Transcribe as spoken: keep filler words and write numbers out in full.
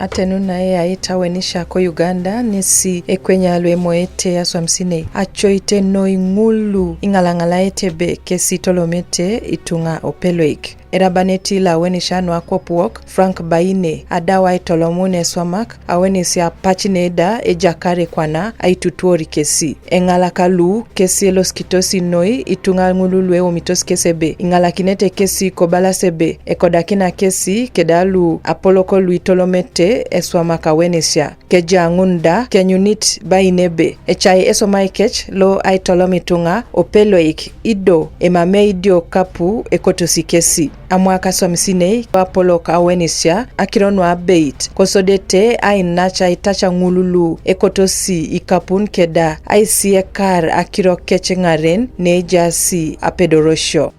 Atenuna eyaita wenisha ko Uganda nesi ekwenya lu emoete aswamisinei acoite noi ŋul lu iŋalaŋalaete ebe kesi itolomete ituŋa opeloik. Erabanet lo awenisha nu akwap wok Frank Baine adau aitolomun eswamak awenis apac ne da ejakar kwana aitutuor kesi. Eŋalak lu kesi elosikitos noi ituŋa ŋul lu eomitos kes ebe iŋalakinete kesi kobalas ebe ekodakina kesi keda lu apolok lu itolomete eswamak awenisha. Kejaa ŋun da kenyunit Baine ebe ecai esomai kec lo aitolom ituŋa opeloik ido emamei idio kapu ekotosi kesi. Amwaka aswamisinei apolok awenisha akiro nu abeit kosodete ainac aitaca ŋul lu ekotosi ikapun keda aisiekar akiro kec ŋaren ne ejaasi apedorosio.